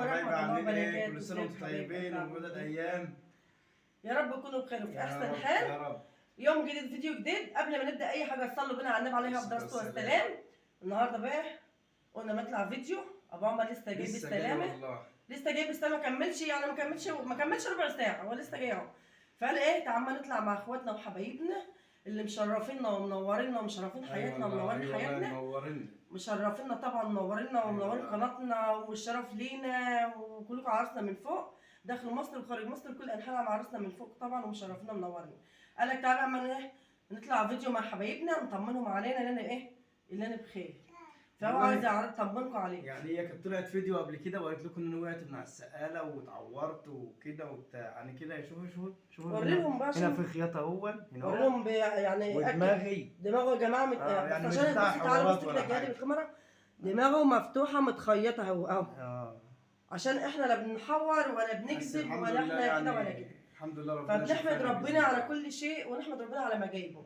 عليكم حبايبي، ورحمة الله عاملين ايه؟ وبركاته. كل سنة وانتم ازيكم حبايبي؟ طيبين ومدى الايام يا رب تكونوا بخير وفي يا احسن رب حال. يا رب. يوم جديد، فيديو جديد. قبل ما نبدا اي حاجة صلوا بينا على النبي عليه افضل الصلاة والسلام. النهارده بقى قلنا نطلع فيديو. ابو عمر لسه جاي لسه جاي بالسلامة، والله. لسه جاي بالسلامة، ما كملش يعني ما كملش ربع ساعة، هو لسه جاي اهو. فقال ايه، تعال ما نطلع مع اخواتنا وحبايبنا اللي مشرفينا ومنورينا ومشرفين حياتنا أيوة والله، ومنورين أيوة والله، حياتنا، منورين. مشرفينا طبعا، منورينا ومنورين أيوة. قناتنا، والشرف لينا وكلكم على راسنا من فوق، داخل مصر وخارج مصر، كل انحاء على راسنا من فوق طبعا، ومشرفينا ومنورين. قال لك تعالى اما ايه نطلع فيديو مع حبايبنا نطمنهم علينا اننا ايه اللي انا بخير. فهو والله. عايز يعرف يطمنكم عليه. يعني هي كانت طلعت فيديو قبل كده وقالت لكم ان انا وقعت من على السقاله واتعورت وكده وبتاع، يعني كده. شوفوا شوفوا شوفوا، وري هنا لهم بقى هنا عشان في خياطة اهو، هنا وري اهو لهم يعني ودماغي دماغه يا جماعة يعني بس مش عشان بتاع بص تعالى حوارات بص ولا كده جاي حاجة. بالكاميرا، دماغه مفتوحة متخيطه اهو اهو، عشان احنا لا بنحور ولا بس بنكذب الحمد ولا لله احنا يعني كده ولا كده. الحمد لله ربنا فبنحمد شفانا ربنا بإذن على الله. كل شيء ونحمد ربنا على ما جايبه.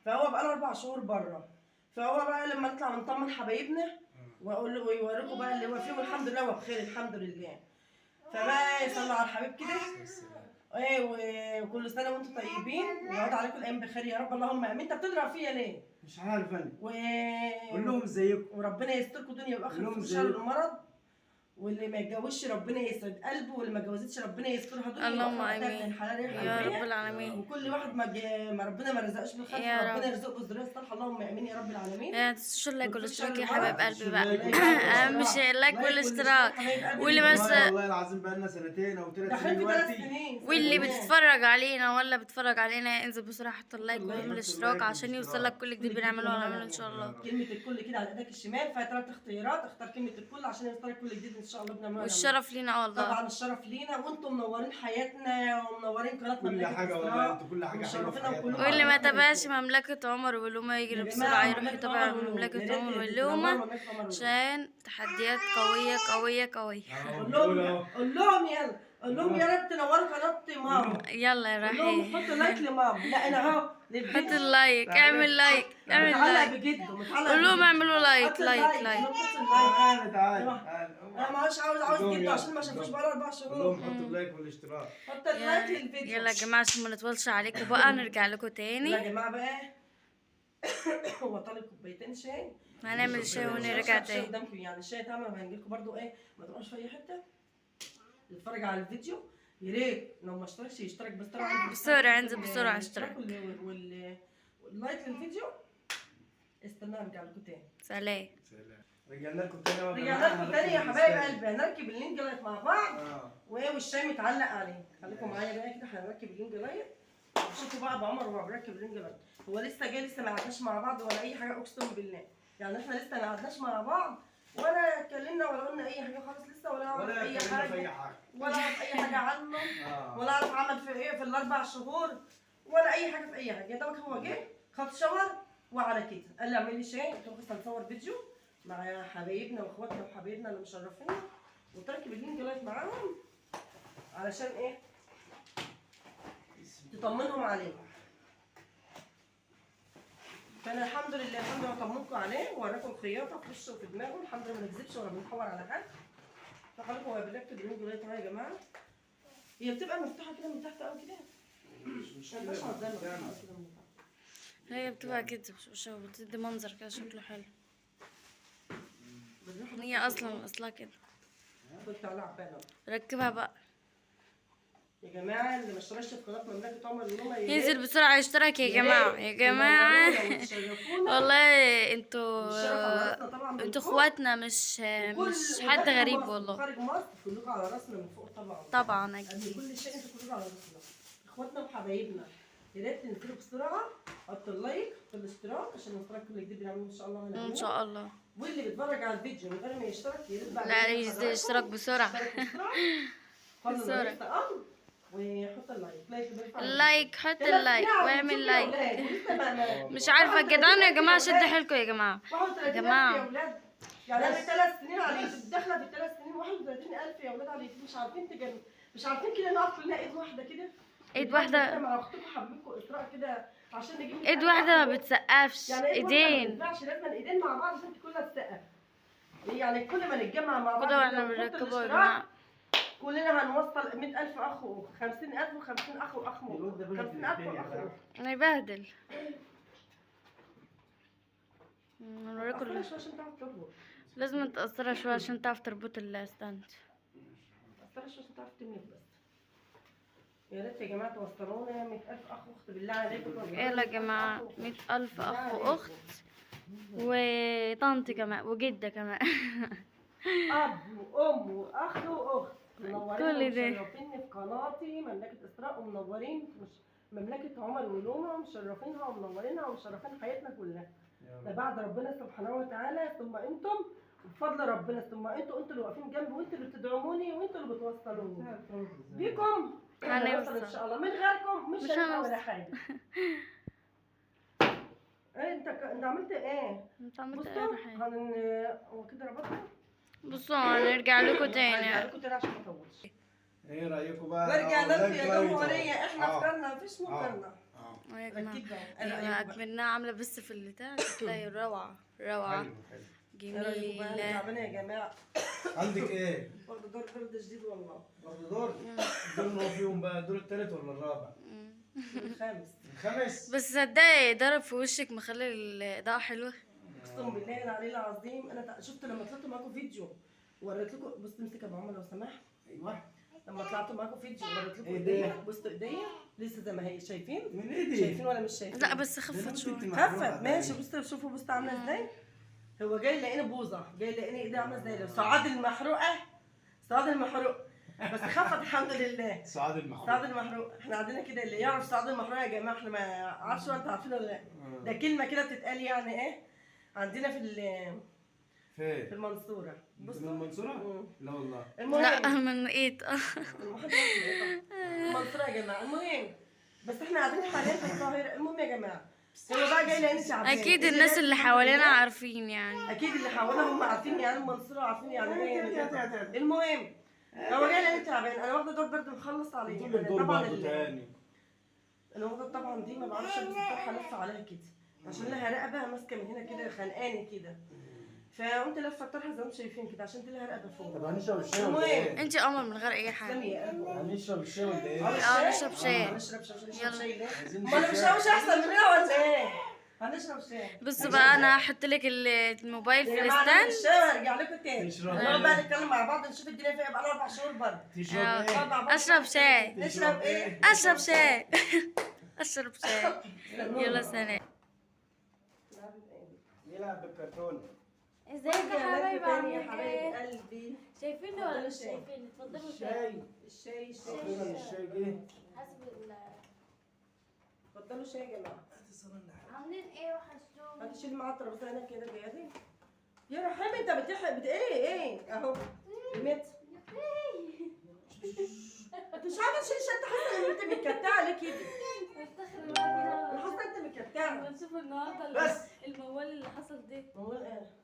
فهو بقى له 4 شهور بره، فهو بقى لما نطلع نطمن حبايبنا واقول له ويوريكم بقى اللي هو فيه، والحمد لله هو بخير الحمد لله. فبقى يصلوا على الحبيب كده ايه، وكل سنة وانتم طيبين، ويعود عليكم الايام بخير يا رب، اللهم امين. انت بتضرب فيا ليه؟ مش عارف انا. قول لهم ازيكم. وربنا يستركم دنيا واخره قول لهم في شر ازيكم. المرض، واللي ما يتجوزش ربنا يسعد قلبه، واللي ما اتجوزتش ربنا يسترها دنيا اللهم وآخرة آمين. من الحلال يا يا رب العالمين. وكل واحد ما ربنا ما رزقش بالخير يا رب. ربنا يرزقه بالذريه الصالحة، اللهم امين يا رب العالمين. ما تنسوش ال like والاشتراك يا والاشتراك. حبايب قلبي بقى. like اهم شيء ال like والاشتراك. واللي بس والله العظيم بقى لنا سنتين او 3 داخلين سنين في ثلاث دلوقتي. سنين. واللي بتتفرج علينا ولا بتتفرج علينا انزل بسرعة حط ال like like واعمل والاشتراك اشتراك عشان يوصلك كل جديد بنعمله ونعمله ان شاء الله. كلمة الكل كده على ايدك الشمال فيها ثلاث اختيارات، اختار كلمة الكل عشان يوصلك كل جديد ان شاء الله بنعمله. والشرف لينا والله. طبعا الشرف لينا، وانتم منورين حياتنا ومنورين قناتنا كل مملكة حاجة إسراء. والله، انتوا كل حاجة حلوة في ومشرفينا حياتنا. وكلكم واللي ما على راسنا من تابعش فوق. مملكة عمر ولومة يجري يا بسرعة جماعة يروح مملكة يتابع عمر ولومة. مملكة يا ريت عمر تنوروا ولومة مملكة عمر ولومة. عشان تحديات قوية قوية قوية. أهو قول بيقول لهم أهو. قول لهم يلا، قول لهم يا رب تنوروا قناة ماما. يلا يا قول لهم راحي حطوا like لماما. لا انا اهو حط للفيديو. ال like، اعمل like، اعمل متعلق like، بجده، متعلق قول لهم بجده. اعملوا like حط like ال like، like. قول لهم حط ال like. تعالى تعالى تعالى. انا ما عاوز عاوز قول لهم جده يلا. عشان ما شافوش بقاله اربع قول شهور. لهم حطوا ال like والاشتراك. حط ال like للفيديو. يلا يا جماعة عشان ما نطولش عليكم بقى نرجع لكم يلا يا تاني. جماعة بقى، هو طالب كوبايتين شاي. هنعمل شاي ونرجع شاي تاني. قدامكم يعني، الشاي اتعمل وهنجي لكم برده ايه، ما تروحوش في اي حتة، يتفرج على الفيديو. يا ريت لو ما اشتركش يشترك بسرعة. بسرعة، انزل بسرعة اشترك. وال like للفيديو. استنى ارجع لكم تاني. سلام. سلام. رجعنا لكم تاني يا رجعنا جماعة. لكم تاني يا حبايب قلبي، هنركب ال ring light مع بعض. وايه، والشاي متعلق عليه. خليكم معايا بقى كده، هنركب ال ring light. شوفوا بقى ابو عمر وهو بيركب ال ring light. هو لسه جاي، لسه ما قعدناش مع بعض ولا اي حاجة، اقسم بالله يعني احنا لسه ما قعدناش مع بعض ولا اتكلمنا ولا قلنا اي حاجة خالص لسه، ولا اعرف ولا اي اتكلمنا في اي حاجة، حاجة. ولا اعرف اي حاجة عنه، ولا اعرف عمل في ايه في ال4 شهور، ولا اي حاجة في اي حاجة. يا دوبك هو جه خد shower وعلى كده قال لي اعمل لي شاي. قلت له خلاص هنصور فيديو مع حبايبنا واخواتنا وحبايبنا اللي مشرفينا، وتركب ال ring light معاهم علشان ايه تطمنهم عليه. فانا الحمد لله الحمد لله طمنكم عليه ووراكم الخياطة في وشه وفي دماغه، الحمد لله ما نكذبش ولا بنحور على حد. فخليكم هو بيركب ال ring light اهو يا جماعة. هي بتبقى مفتوحة كده من تحت قوي كده، مش ما مشكلة. ينفعش اقدر كده من تحت. هي بتبقى كده بتدي منظر كده شكله حلو. بالراحة. هي اصلا اصلها كده. كنت على عبالة. ركبها بقى. يا جماعة اللي ما اشتركش في قناة مملكة عمر ولومه يا ينزل ريت- بسرعة يشترك يا جماعة، يا ريت جماعة. تنورونا وتشرفونا. والله انتوا والشرف على راسنا طبعا من انتوا فوق. اخواتنا، مش مش حد وداخل غريب مصر والله. وخارج مصر كلكم على راسنا من فوق طبعا. طبعا قبل اكيد. كل شيء انتوا كلكم على راسنا، اخواتنا وحبايبنا. يا ريت تنزلوا بسرعة، حطوا ال like والاشتراك عشان نتفرج كل جديد بنعمله ان شاء الله ان هنعمله. شاء الله. واللي بيتفرج على الفيديو من غير ما يشترك يا ريت بعد لا، كده ينزل حضراتكم اشتراك بسرعة. اشترك بسرعة. فضل بسرعة. وليس امر، وحط ال like، like بيرفع ال like، حط ال like واعمل like. مش عارفة الجدعان يا جماعة، شد حيلكم يا جماعة. 31000 يا جماعة. يا اولاد، يعني انا 3 سنين على اليوتيوب، داخله في ال3 سنين، 31000 يا اولاد على اليوتيوب. مش عارفين تجن، مش عارفين كده نقف كلنا ايد واحدة كده، ايد واحدة. كده مع اختكم حبيبكم اسراء كده عشان نجيب ايد واحدة ما بتسقفش. يعني ايد واحدة ما ايدين. ينفعش، لازم الايدين مع بعض عشان كلها تسقف. يعني كل ما نتجمع مع بعض كده كده واحنا ونحط بنركبه يا الاشتراك جماعة. كلنا هنوصل 100000 اخ واخت، 50000 و50 اخ واخ، 50000 واخ واخت. هيبهدل. نوريكم عشان تعرف تربط. لازم تقصرها شوية عشان تعرف تربط ال stand. تقصرها شوية عشان تعرف تملك بس. يا ريت يا جماعة توصلونا 100000 اخ واخت بالله عليكم. يلا يا جماعة 100000 اخ واخت وطنط كمان وجده كمان. اب وام واخ واخت. منورين كل ده. ومشرفيني في قناتي مملكة اسراء، ومنورين مملكة عمر ولومه، ومشرفينها ومنورينها ومشرفين حياتنا كلها. ده بعد ربنا سبحانه وتعالى، ثم انتم بفضل ربنا، ثم انتوا اللي واقفين جنبي، وانتوا اللي بتدعموني، وانتوا اللي بتوصلوني. بيكم هنوصل ان شاء الله، من غيركم مش هنبقى ولا حاجة. ايه انت عملت ايه؟ انت عملت ايه؟ هو كده ربطنا؟ بصوا هنرجع لكم تاني. هنرجع لكم تاني عشان ما اطولش. ايه رايكم بقى؟ نرجع لكم يا جمهورية، احنا فكرنا مفيش مقارنة. يا جماعة اكملناها عامله بس في البتاع شكلها روعه روعه جميلة. تعبانة يا جماعة. عندك ايه؟ واخده دور برد شديد والله. واخده دور؟ دور اللي هو فيهم بقى، الدور الثالث ولا الرابع؟ الخامس. الخامس؟ بس صدقي ضرب في وشك مخلي الاضاءة حلوة. اقسم بالله العلي العظيم انا شفت لما طلعت معاكم فيديو وريت لكم. بص امسك يا ابو عمر لو سمحت. ايوه لما طلعت معاكم فيديو وريت لكم ايديا، بصوا ايديا لسه زي ما هي، شايفين؟ من ايدي شايفين ولا مش شايفين؟ لا بس خفت شوية. خفت ماشي. بصوا شوفوا بصوا عامله ازاي. هو جاي يلاقيني بوظه، جاي يلاقيني ايدي عامله ازاي، سعاد المحروقه، سعاد المحروقه، بس خفت الحمد لله. سعاد المحروقه، سعاد المحروقه. احنا عندنا كده اللي يعرف سعاد المحروقه يا جماعة، احنا ما عارفش انتوا عارفين ولا لا. ده كلمة كده بتتقال يعني ايه عندنا في في المنصورة. بصوا من المنصورة؟ لا والله. لا من ايه؟ المنصورة يا جماعة. المهم بس احنا قاعدين حاليا في القاهرة. المهم يا جماعة هو بقى جاي لان تعبان. اكيد الناس اللي حوالينا عارفين يعني. اكيد اللي حوالينا هم عارفين يعني المنصورة، عارفين يعني ايه. المهم هو جاي لان تعبان. انا واخده دور برد مخلص عليه. طبعا تاني انا واخده طبعا دي ما بعرفش البس الطرحة، لفه عليها كده عشان لها رقبة ماسكه من هنا كده خانقاني كده، فقمت لفه الطرحة زي ما انتم شايفين كده عشان لها رقبة فوق. طب هنشرب الشاي ولا ايه؟ انت قمر من غير اي حاجة. هنشرب الشاي ولا ايه؟ نشرب شاي. نشرب شاي ليه؟ ما انا مش احسن مننا ولا ايه؟ هنشرب شاي. بصوا بقى انا هحط لك الموبايل في ال stand. الشاي وهرجع لكم تاني. نقعد بقى نتكلم مع بعض نشوف الدنيا فيها. بقى لنا 4 شهور برضه. تشرب ايه؟ اشرب شاي. نشرب ايه؟ اشرب شاي. اشرب شاي. يلا سلام. نلعب بالكرتون. ازيك يا حبايبي؟ عاملين ايه؟ يا حبايب قلبي شايفيني ولا مش شايفيني؟ اتفضلوا. الشاي الشاي الشاي الشاي جه. حسب ال اتفضلوا شاي يا جماعة. عاملين ايه؟ وحشتوني. هتشيل معايا الترابيزة هنا كده بيدي يا رحيم. انت بتحب ايه ايه اهو مت. انت مش عارفه تشيل الشنطة، حاسه ان انت متكتعه عليك كده. انا حاسه انت متكتعه. نشوف النهارده بس الموال اللي حصل ده. موال ايه؟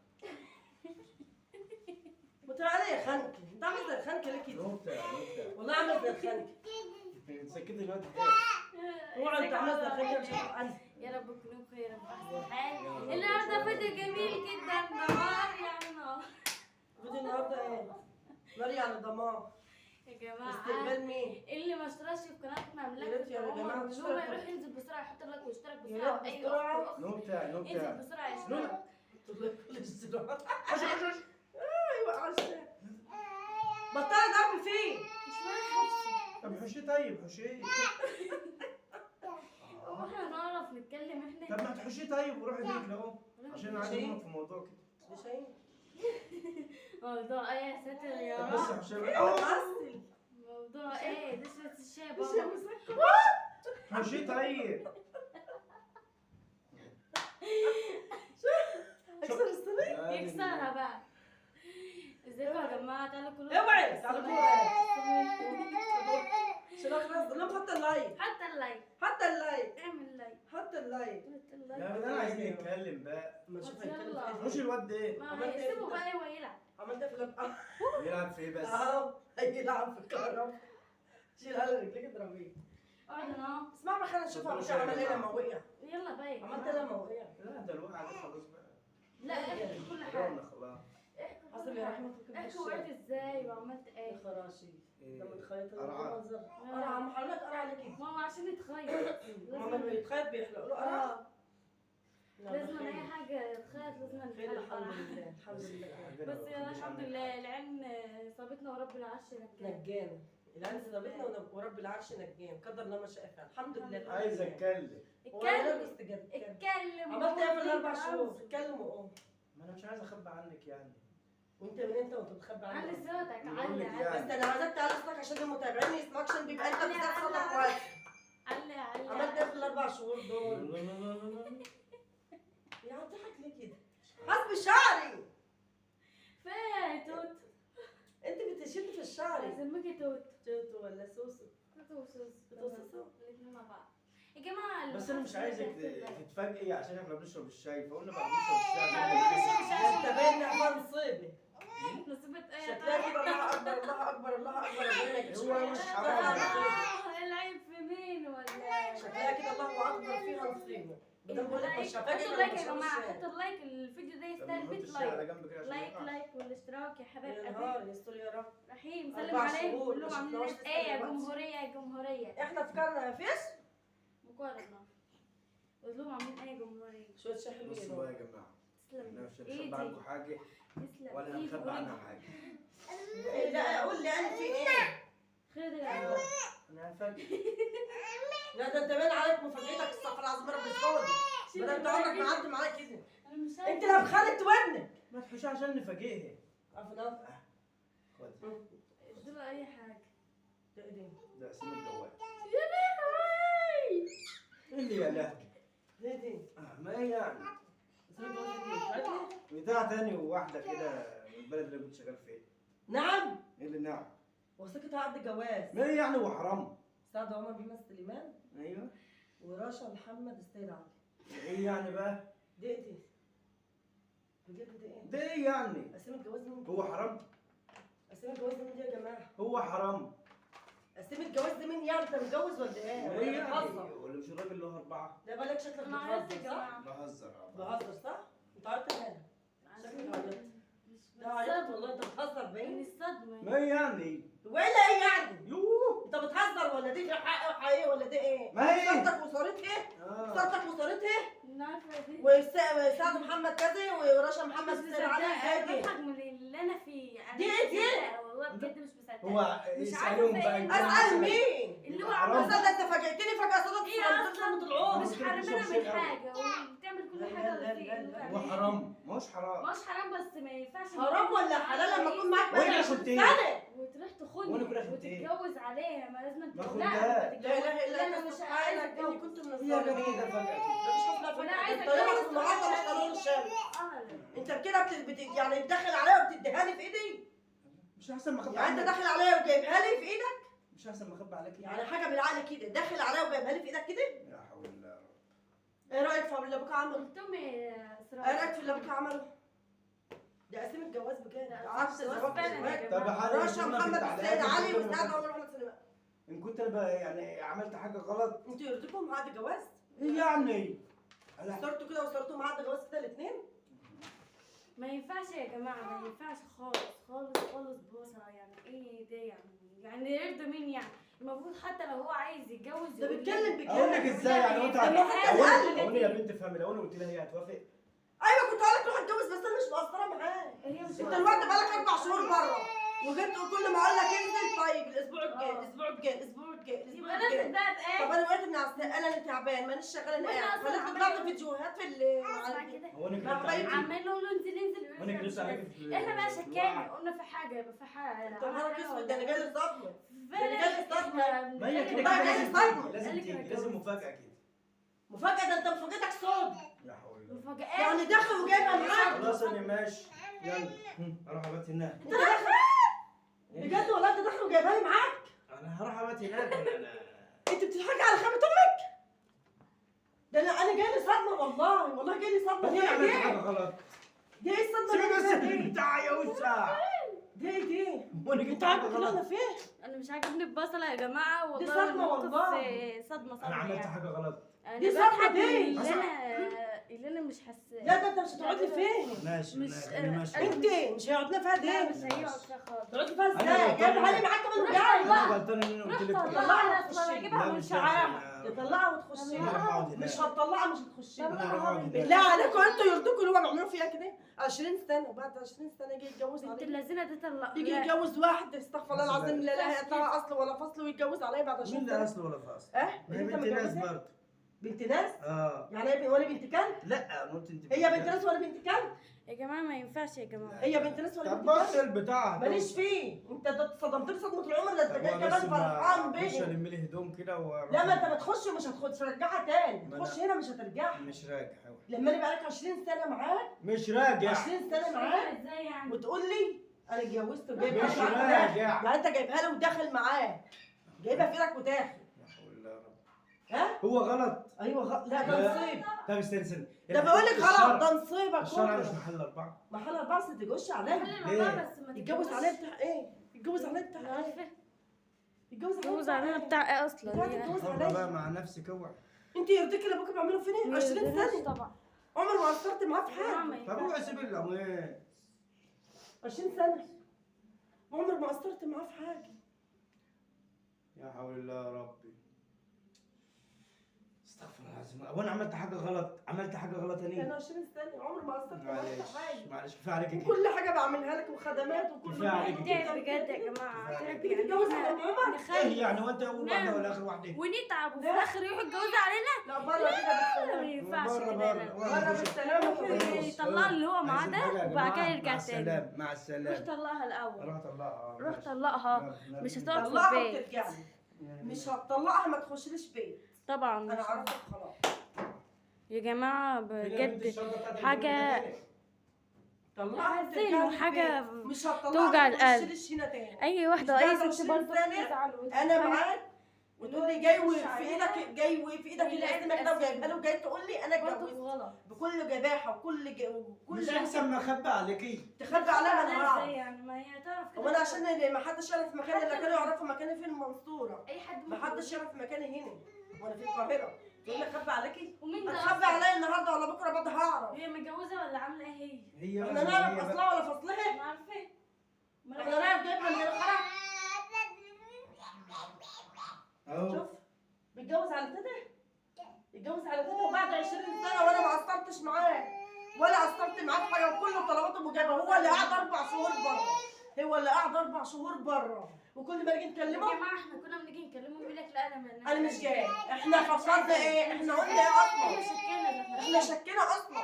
متعالى يا خنكه، انت عامل زي الخنكه ليه كده؟ نكتة والله عامل زي الخنكه. انت سكتي دلوقتي. اوعى انت عامل زي الخنكه مش عارفه. يا رب تكونوا بخير وفي احسن حال. النهارده فيديو جميل جدا، دمار يعني نار. فيديو النهارده ايه؟ نار يعني دمار يا جماعة. استقبال مين؟ اللي ما اشتركش في قناة مملكة عمر ولوما يروح ينزل بسرعة، يحط like ويشترك بسرعة. ايوه نكتة نكتة. ينزل بسرعة يشترك. ايوه عشان بطلع ضرب فيه. مش معايا. طب حشيه. طيب حشيه. هو احنا نعرف نتكلم احنا؟ طب ما تحشيه طيب وروحي بيت اهو عشان عايز امك في موضوع كده. شاي موضوع ايه يا ساتر يا رب؟ بس حشيه. موضوع ايه؟ ده شوية الشاي بابا. حشيه طيب. اكسر الصينية؟ يكسرها بقى. ازيكم يا جماعة؟ تعالوا كلوا. اوعي تعالوا كلوا. عشان اخلص قول لهم حط ال like. حط ال like. حط ال like. اعمل like. حط ال like. لا بس انا عايزين نتكلم بقى. ما نشوف هيتكلم. مش الواد ده. ما سيبه بقى هو يلعب. عملت في الاب. يلعب في ايه بس؟ اهو هيلعب في الكهرباء. شيل على رجليك اضربيه. اقعد انا. اسمع بقى خلينا نشوف عمل ايه لما وقع. يلا باي. عملت ايه لما وقع؟ لا ده الوقعة دي خلاص بقى. لا احكي كل حاجة. خلاص. حسب يا رحمه. احكي وقعت ازاي وعملت ايه؟ يا خراشي لما تخيط قرعه. قرعه، ما حضرتك قرعه عليك. ماما عشان يتخيط ماما لما يتخيط بيحلق له قرعه. لازم اي حاجة تخيط لازم خير. الحمد لله الحمد لله. بس الحمد لله العين صابتنا ورب العرش نجانا. العين صابتنا ورب العرش نجانا، قدر الله ما شاء فعل. الحمد لله. عايز اتكلم. اتكلم اتكلم. عملت ايه في الاربع شهور؟ اتكلم وقوم. ما انا مش عايز اخبي عنك يعني. وانت من انت وانت بتخبي عني؟ علي صوتك، علي يعني. بس انا عايزاك تعلي صوتك عشان المتابعين يسمعوك، عشان بيبقى انت بالذات صوتك واطي. علي علي. عملت ايه في الاربع شهور دول؟ يا عم تضحك ليه كده؟ حسب شعري. فين توت؟ انت بتشد في الشعر. اسمك توت. توت ولا سوسو؟ توت وسوسو. توت وسوسو الاثنين مع بعض يا جماعة. بس انا مش عايزك تتفاجئي عشان احنا بنشرب الشاي، فقلنا بعد نشرب الشاي. انت باين انها نصيبه. نصيبه ايه؟ شكلها كده الله اكبر الله اكبر الله اكبر. هو مش حرام. العيب في مين ولا؟ شكلها كده الله اكبر فيها نصيبه. ده بقول لك مش هفاجئك. حطوا like يا جماعة، حطوا like، الفيديو ده يستاهل 100 like. like like والاشتراك يا حبايب قلبي. يا نهار يستر يا رب. رحيم سلم عليكم كلهم عاملين ايه يا جمهورية يا جمهورية. احنا فكرنا مفيش مقارنة. قول لهم عاملين ايه يا جمهورية؟ شوية شاي حلوين. بصوا بقى يا جماعة، تسلم. مش هنخبي عنكم حاجة ولا هنخبي عنها حاجة. لا قول لي انا في ايه؟ خير يا رب. انا هفاجئ. لا ده انت باين عليك مفاجأتك، استغفر الله العظيم رب الفاضي. ما انت عمرك ما قعدت معايا كده. انت لو بخلت ودنك ما تحوش عشان نفاجئها. عفوا خد اديله اي حاجة. ده ايه ده؟ ده اسم الجوال. يا لهوي. ايه اللي يا لهوي؟ ليه دي؟ ما ايه يعني؟ اسم الجواز دي بتاع تاني وواحدة كده من البلد اللي كنت شغال فيها. نعم؟ ايه اللي نعم؟ وثيقة عقد جواز. ما ايه يعني وحرام؟ سعد عمر بيمثل سليمان. ايوه. ورشا محمد السيد علي. ايه يعني بقى؟ دي ايه دي؟ بجد دي ايه؟ ده ايه يعني؟ قسيم الجواز مين؟ هو حرام؟ قسيم الجواز مين دي يا جماعة؟ هو حرام. قسيم الجواز دي مين يعني؟ انت متجوز ولا ايه؟ ولا إيه بتهزر؟ ولا مش الراجل له 4؟ لا بالك شكلك بتهزر صح؟ بهزر. بهزر صح؟ انت عرفت مالك؟ شكلك عيطت. لا عيطت والله. انت بتهزر باين؟ من الصدمة. ما يعني؟ ولا ايه يعني؟ يوه انت بتهزر ولا دي حق حقيقي ولا دي ايه؟ ما هي صورتك وصورت ايه؟ صورتك وصورت ايه؟ وسعد محمد كذا ورشا محمد السيد علي. انا بضحك من اللي انا فيه. دي ايه دي؟ والله بجد مش مصدقه. هو اسالهم بقى. اسال مين؟ اللي هو عمل. ده انت فاجئتني فجاة. صدمة العمر. مش حرمانه من حاجة وبتعمل كل حاجة. هو حرام؟ ما هوش حرام. ما هوش حرام بس ما ينفعش. حرام ولا حلال لما اكون معاك بقى 20 سنة وتروح تخوني وتتجوز عليها؟ ما لازم ما خدتهاش. لا اله الا انت، مش عايزه اني كنت من الظالمين. مفيش حفلة فجاة. انت طالما النهارده مش قانون الشام. انت كده يعني بتدخل عليا وبتديها لي في ايدي؟ مش احسن ما اخبي يعني انت داخل عليا وجايبها لي في ايدك؟ مش احسن ما اخبي عليك يعني حاجة بالعقل كده، داخل عليا وجايبها لي في ايدك كده؟ لا حول الله يا رب. ايه رايك في اللي ابوك عمله؟ قلتهم يا اسراء. ايه رايك في اللي ابوك عمله؟ ده قسيم الجواز بجد. عكس الزواج. طب رشا محمد السيد علي وسعد عمر محمد سليمان. ان كنت انا بقى يعني عملت حاجة غلط. انتوا يرضيكم عقد جواز؟ ايه يعني؟ صورتوا كده وصورتهم عقد جواز كده الاثنين؟ ما ينفعش يا جماعة، ما ينفعش خالص خالص خالص. بوسه يعني ايه ده يعني؟ يعني يرضى مين يعني؟ المفروض حتى لو هو عايز يتجوز ده بيتكلم بجد. اقول لك ازاي يعني؟ انت اقول يا بنت افهمي، لو انا قلت لها هي هتوافق؟ ايوه كنت هقول لك روح اتجوز بس انا مش مقصرة معاك. انت الوقت بقالك 4 شهور بره وجيت وكل ما اقول لك انزل طيب الاسبوع الجاي الاسبوع الجاي الاسبوع الجاي الاسبوع الجاي. طب انا وقعت من على السقاله، انا اللي تعبان مانيش شغالة انا قاعد. فانت طلعت فيديوهات في ال عمال نقول له انزل انزل. احنا بقى شكانا قلنا في حاجة يبقى في حاجة. انت نهارك اسود، ده انا جالي صدمة. ده انا جالي صدمة. ما هي كده كده لازم تيجي، لازم مفاجاة كده. مفاجاة؟ ده انت مفاجاتك صدمة. لا حول الله. مفاجآت يعني داخل وجايبها معاك. خلاص انا ماشي، يلا اروح ابات هناك. انت داخل بجد والله؟ انت داخل وجايبها لي معاك؟ انا هروح ابات هناك. انا انت بتضحكي على خيبة امك؟ ده انا جالي صدمة والله، والله جالي صدمة. دي ايه؟ حاجة غلط. دي ايه الصدمة اللي بس بتاع يا وسع؟ دي ايه دي؟ انت عاجبك اللي احنا فيه؟ انا مش عاجبني البصله يا جماعة والله. دي صدمة والله، صدمة صدمة. انا عملت حاجة غلط. دي صدمة دي. انا اللي انا مش حاساه. لا ده انت مش هتقعد لي فين؟ ماشي مش ماشي. انت مش هيقعد لنا فيها لا مش دي. هيقعد فيها خالص. تقعد لي فيها ازاي؟ جايبها لي معاك كمان وجاي. انا غلطان ان انا قلت لك روح كده. طلعها اصلا اجيبها لا، من مش شعرها. داخل. تطلعها وتخشي. انا هروح اقعد هناك. مش هتطلعها مش هتخشي. انا هروح اقعد هناك. بالله عليكم انتوا يرضوكوا اللي هو بيعملوا فيها كده؟ 20 سنة وبعد 20 سنة يجي يتجوز بنت عليا. اللذينه دي طلع. يجي يتجوز واحد استغفر الله العظيم لا لا هيطلع اصل ولا فصل ويتجوز عليا بعد 20 مين سنة. ده اصل ولا فاصل؟ اه ما هي انت بنت ناس متجوزها؟ برضه. بنت ناس؟ اه يعني ايه ولا بنت كلب؟ لا انا قلت انت هي بنت ناس ولا بنت كلب؟ يا جماعة ما ينفعش يا جماعة. هي بنت ناس ولا طب بنت بص كلب؟ البتاع ماليش فيه، انت ده صدمتني صدمة العمر، ده انت جاي كمان فرحان مش بيه. هلم لي هدوم كده واروح. لا ما انت بتخش ومش هتخش ترجعها تاني، ما تخش أنا- هنا مش هترجعها. مش راجع أوي. لما انا بقالك 20 سنة معاك، مش راجع. 20 سنة معاك ازاي يعني؟ وتقول لي انا اتجوزت وجايبها مش معاك وداخل. راجع. يعني انت جايبها له وداخل معاه، جايبها في ايدك وداخل. لا حول الله يا رب. ها؟ هو غلط. ايوه لا ده لا. نصيب. طب استنى استنى. ده بقول لك غلط، ده نصيبك. الشرع مش كله. محل اربعة. محل اربعة بس ما تتجوزش عليا. ليه؟ بس ما يتجوز تتجوزش. عليا بتاع ايه؟ يتجوز عليا بتاع ايه؟ عارفه يتجوز عليا يتجوز علينا بتاع ايه اصلا؟ بتاع يعني؟ تتجوز حرة عليا. بقى مع نفسك اوعى. انت يرضيك اللي ابوك بيعمله فينا؟ 20 ما سنة طبعا. عمر ما قصرت معاه في حاجة. ما طب ينفعش. اوعى سيب القميص. 20 سنة عمر ما قصرت معاه في حاجة. يا حول الله يا ربي. استغفر الله العظيم. هو انا عملت حاجة غلط؟ عملت حاجة غلط انا انا؟ 20 سنة عمر ما قصرت معاه في معلش حاجة، معلش كفاية عليك كده. وكل حاجة بعملها لك وخدمات وكل كفاية عليك كده. تعب بجد يا جماعة، تعب. تيجي تتجوز على يعني ام عمر؟ ايه نخلي يعني هو انت اول واحدة ولا اخر واحدة؟ ونتعب وفي الاخر يروحوا يتجوزوا علينا؟ لا بره كده لا، ما بالسلامة. ينفعش بره كده. بره. لا. بره بالسلامة. يطلع اللي هو معاه عايزين حاجة ده يا وبعد كده جماعة؟ يرجع مع تاني. السلامة مع روح السلامة. طلقها الاول. روح طلقها. روح طلقها، مش هتقعد في طلعها البيت. وترجع لي. مش هتطلعها ما تخشليش بيت. طبعا انا مش. عرفتك خلاص يا جماعة بجد حاجة طلعها حزين وترجع لي وحاجة البيت. مش هتطلعها توجع ما القلب. تخشليش هنا تاني. اي واحدة مش اي بعد ست 20 برضه سنة بتزعل انا وتتخانق. معاك وتقول لي جاي يخش وفي عليها. ايدك جاي وفي ايدك اللي ويلاقي قدامك ده وجايبها الأسئلة. له وجاي تقول لي انا برضه اتجوزت غلط. بكل جباحه وكل وكل مش احسن ما اخبي عليكي؟ تخبي عليا ما انا ازاي هعرف. يعني؟ ما هي تعرف كده. هو انا عشان اللي ما حدش يعرف مكاني، اللي كانوا يعرفوا مكاني في المنصورة، اي حد ما حدش يعرف مكاني هنا وانا في القاهرة. تقول لي اخبي عليكي؟ ومين ده هتخبي أصلاً؟ عليا النهارده ولا بكره برضه هعرف. هي متجوزة ولا عامله ايه هي؟ هي احنا نعرف اصلها ولا فصلها؟ ما عارفه. ما احنا نعرف جايبها من الخرا. اهو شوف بيتجوز على تيتا، يتجوز على تيتا وبعد 20 سنة وانا ما قصرتش معاه ولا قصرت معاه في حاجة، وكل طلباته مجابه. هو اللي قعد 4 شهور بره، هو اللي قعد 4 شهور بره، وكل ما نيجي يا نكلمه جماعة احنا كنا بنيجي نكلمه يقول لك لا انا ما انا مش جاي. احنا فكرنا ايه؟ احنا قلنا ايه احنا اصلا؟ شكينا ده. احنا شكينا اصلا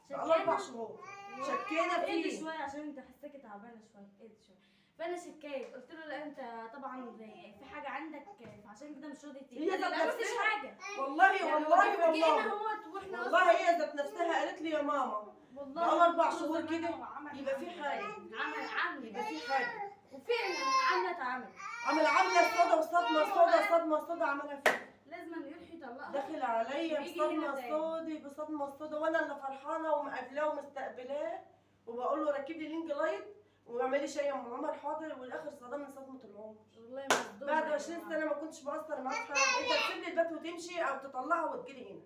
بقى 4 شهور شكينا اهدي فيه. شوية عشان انت حاساكي تعبانة شوية، اهدي شوية. فانا شكيت قلت له لا انت طبعا في حاجة عندك فعشان كده مش راضي تيجي. هي ذات لا مفيش نفسها. حاجة. والله يعني والله هو فاجئنا والله اهوت واحنا والله هي ذات نفسها قالت لي يا ماما والله بقى 4 طول شهور زمان كده هو عمل يبقى في عمل. حاجة. عمل عمل يبقى في حاجة. وفعلا عملت عمل. عمل عامله سودا وصدمة سودا صدمة سودا عملها فيها. لازم يروح يطلقها. داخل عليا ويجي هنا بصدمة تاني. سودا بصدمة سودا، وانا اللي فرحانة ومقابلاه ومستقبلاه وبقول له ركب لي ring light واعملي لي شاي يا ام عمر حاضر، والاخر صدمني صدمة العمر. والله مصدومة بعد يا 20 جماعة. سنة ما كنتش بقصر معاك في حاجة. انت تسيب لي البيت وتمشي او تطلعها وتجيلي هنا.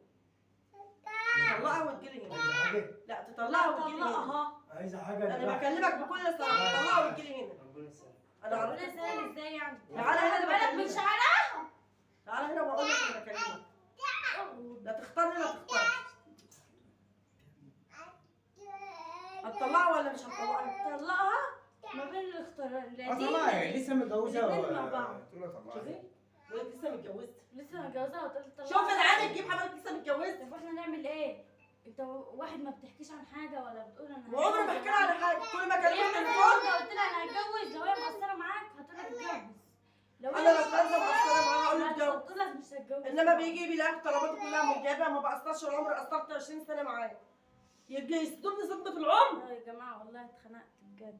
تطلعها وتجيلي هنا. عايزه حاجة؟ لا تطلعها وتجيلي هنا. طلقها. عايزه حاجة؟ انا بكلمك بكل صراحة، تطلعها وتجيلي هنا. ربنا يسلمك. انا ربنا عرفت. يسهل ازاي يعني؟ تعالى هنا خلي بالك من بكلمك. شعرها. تعالى هنا واقول لك انا بكلمك. لا تختارني لا تختارني. هتطلعها ولا مش هتطلعها؟ طلقها ما بين الاختيارين. اطلعها لسه متجوزة الاتنين مع بعض. تقول لها طلعها. شوفي بقولك لسه متجوزة. لسه متجوزة وتقول طلقها. شوف العين تجيب حضرتك لسه متجوزة. طب واحنا نعمل ايه؟ انت واحد ما بتحكيش عن حاجة ولا بتقول انا وعمري ما حكى لها على حاجة، كل ما اكلمها يعني تليفون لو قلت لها انا هتجوز لو هي مقصرة معاك هتقول لك اتجوز. لو انا لو كنت مقصرة معاها هقول له اتجوز. هتقول لك مش هتجوز. انما بيجي بيلاقي طلباته كلها مجابه، ما بقصرش العمر، قصرت 20 سنة معاه. يجي يصدمني صدمة العمر. يا جماعة والله اتخنقت بجد.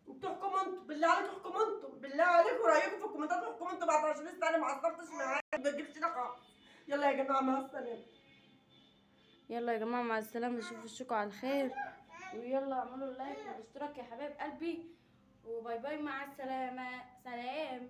انتوا احكموا انتوا، بالله عليكم احكموا انتوا، بالله عليكم رايكم في الكومنتات احكموا انتوا. بعد 20 سنة ما قصرتش معاه، ما تجيبش رقم. يلا يا جماعة مع السلامة. يلا يا جماعة مع السلامة، نشوف وشكم على خير، ويلا اعملوا like واشتراك يا حبايب قلبي، و bye bye، مع السلامة، سلام.